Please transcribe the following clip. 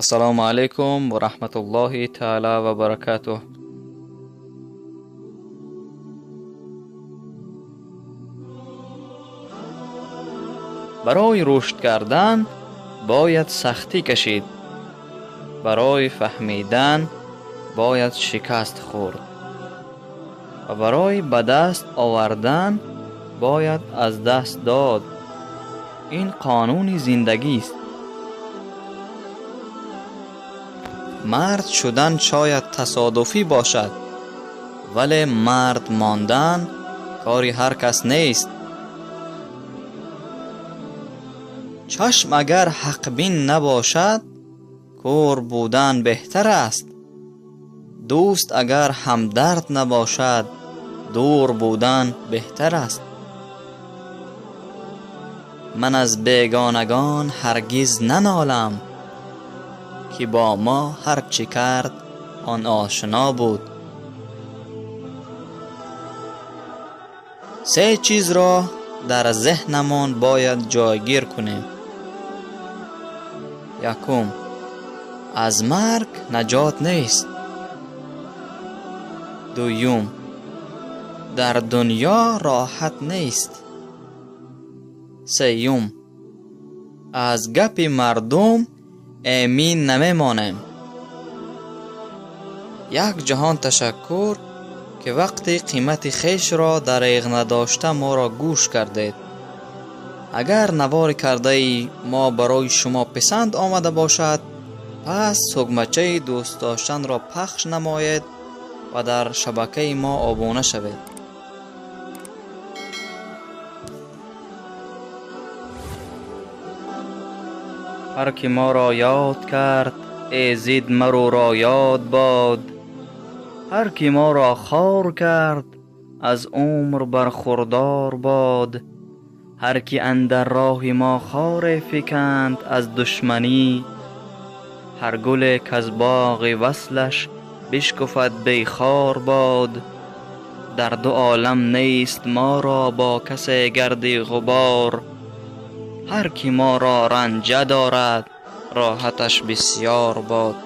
Ассалому алайкум ва раҳматуллоҳи таала ва баракатуҳ. Барои рушд кардан бояд сахтӣ кашид. Барои фаҳмидан бояд шикаст хӯрд. Ва барои ба даст овардан бояд аз даст дод. Ин қонуни зиндагист. Мард шудан шояд тасодуфӣ бошад, вале мард мондан кори ҳар кас нест. Чашм агар ҳақбин набошад, кӯр будан беҳтар аст. Дӯст агар ҳамдард набошад, дур будан беҳтар аст. Ман аз бегонагон ҳаргиз нанолам, ки бо мо ҳар чӣ кард он ошно буд. Се чизро дар зеҳнамон бояд ҷойгир кунем. Якум, аз марг наҷот нест. Дуюм, дар дунё роҳат нест. Сеюм, аз гапи мардум эмин намемонем. Як ҷаҳон ташаккур, ки вақти қимати хешро дареғ надошта моро гӯш кардед. Агар навори кардаи мо барои шумо писанд омада бошад, пас тугмачаи дӯст доштанро пахш намоед ва дар шабакаи мо обуна шавед. Ҳар ки моро ёд кард, эзид мароро ёд бод. Ҳар ки моро хор кард, аз умр бархурдор бод. Ҳар ки андар роҳи мо хоре фиканд аз душманӣ, ҳар гуле каз боғи васлаш бишкуфад бехор бод. Дар ду олам нест моро бо касе гарди ғубор. Ҳар ки моро ранҷа дорад, роҳаташ бисёр бод.